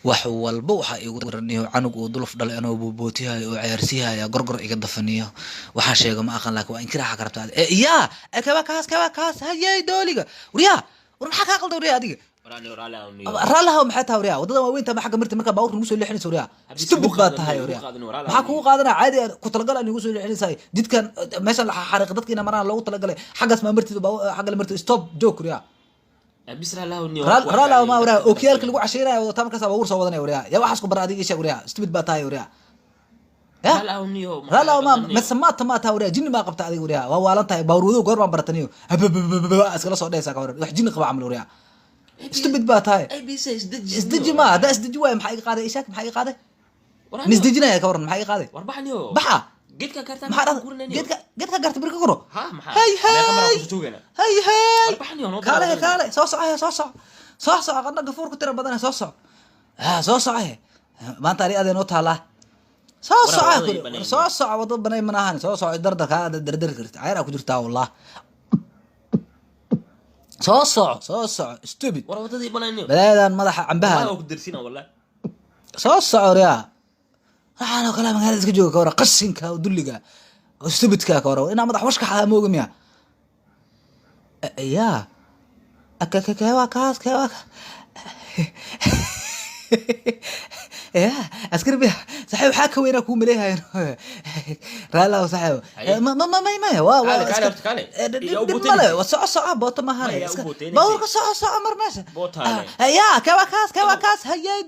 Wax walba waxaa iigu daraniyo canug uu duluf dhalay anoo boobootihayo oo cayaarsiihaya gorgor iga dafaniyo. Waxaan sheego ma aqan, laakiin waa inkiraaxa ka rabtaa. Yaa kewa kaas, kewa kaas, hayey dooliga. Waryaa, war maxaa kaa qalda, waryaa, adiga? Raallaha maxay tahay, waryaa? Wadada waaweynta ma xagga mirta markaa baabuurka nagu soo leexinaysa, waryaa? Stupid baa tahay, waryaa. Maxaa kugu qaadanaya? Caadi ku talagal aan igu soo leexinaysaa jidkan meeshan la xariiq dadka ina maraan loogu talagalay. Xaggaas maa martid, xagga la martid. Stop joke, waryaa. Raala ma, waryaa, okiyaalka lagu casheynaya wadataa markaas baabuur soo wadanaya, waryaa. Yaa waxaas ku bara adiga? Ii sheeg, waryaa. Stupid baa tahay, waryaa. Ya raala ma mise maata maa tahay, waryaa? Jinni maa qabta adiga, waryaa? Waa waalan tahay. Baabuur wadow goor baan barataniyo iskala soo dhehaysaa ka waran wax jinni qaba camal, waryaa. Stupid baa tahay. Isdeji ma haddaa isdeji waayo, maxaa iga qaaday? Ishaak, maxaa iga qaaday? Ma isdejinaya ka waran? Maxaa iga qaaday? Baxa maxaa dhahda? Geedka garta bir ka koro. Hey hey hey hey, kaale he, kaale, soo soco he, soo soco, soo soco. Qadna gafuur ku tira badan, soo soco, ha, soo soco he. Maanta ani adee noo taalaa. Soo soco, soo soco. Wadada banay mana ahan. Soo soco, dardar kaa dardar karta cayr aa ku jirtaa wallah. Soo soco, soo soco, stupid. Balaayadan madaxa cambaha. Soo soco, riyaa. Waxaan oo kale magaalada iska jooga ka waran? Qashinka oo dulliga oo stupidka ka waran? Inaa madax washka xadaa mooga miya? Ya kewa kaas, kewa. Ya askari biya saaxiib, waxaa ka weynaa kuu maleeyahay. Raalaw saaxiib, ma ma ma maya, waa dhib male. Soco, soco, boota mahane. Baabuurka soco, soco, mar meesha. Ya kewa kaas, kewa kaas, hayay.